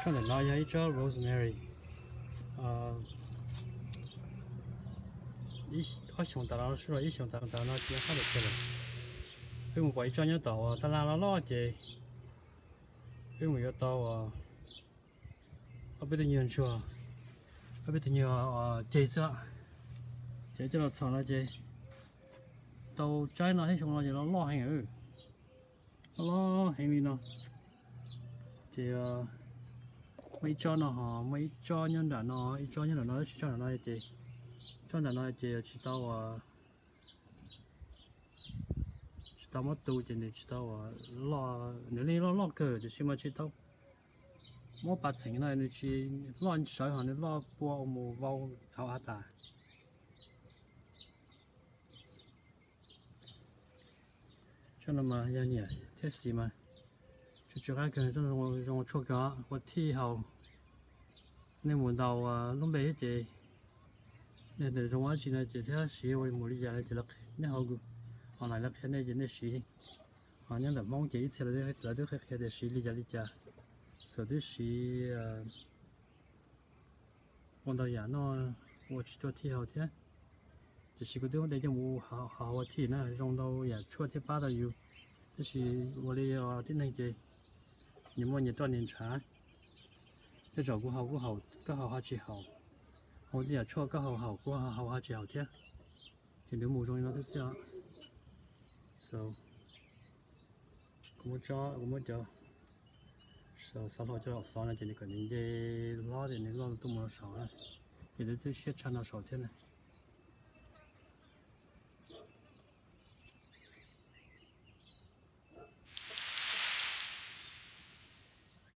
Tsob ntawm no yog ib tsob rosemary. Ib, ob xyoos tas los, ib xyoos tas no tsis nyob qab lawm. Wb mus pom ib tsob nyob tom uas taj laj loj loj ces wb mus yuav tau ob peb tug nyuag ntsuag, ob peb tug nyuag ceg xwb, ces coj los txhom no ces tau tsaib no thiab. Xyoo no ces loj loj heev, loj loj heev li no. Ces muaj ib tsob no ho muaj ib tsob nyob nram no, ib tsob nyob nram no tab sis tsob nram no ces, tsob nram no ces tsis tau tsis tau muab tu ces nws tsis tau loj, nws li loj loj kawg tiam sis mas tsis tau muab pas txheem no nws tsis loj sawv ho nws loj pua mus vau hauv av tas. Tsob no mas yog niam thiab xis mas tsis tsis qab kawg, zoo tshuaj kawg, ua thij haus. Nej mus ntaus lub npe thiab ces nej tias zoo dab tsi no ces thiab siv ua mus li cas no ces nej haus online lawv qhia nej ces nej siv. Ho nyob ntawm Hmoob ces ib txhia lawv twb qhia tias siv li cas li cas, xav twb siv ua ntau yam noj ua tsis tau thij haus thiab. Tiam sis kuv twb muab de coj mus haus ua thij na, zoo ntau yam tshuaj thiab pab tau yus. Tab sis ua li tib neeg ces nyias muaj nyias roj nyias ntshav. Tej zaum kuv haus kuj haus, koj haus ho tsis haus. Ua tej yam tshuaj koj haus haus kuv haus ho tsis haus thiab. Ces nws mus zoo li no xwb xwb os. So kuv muab tsob, kuv muab cov xov hlau coj los xov no ces nws kom nws nce hlob ces nws loj tuaj mus no saud na. Ces nws twb siab tshaj no saud thiab na.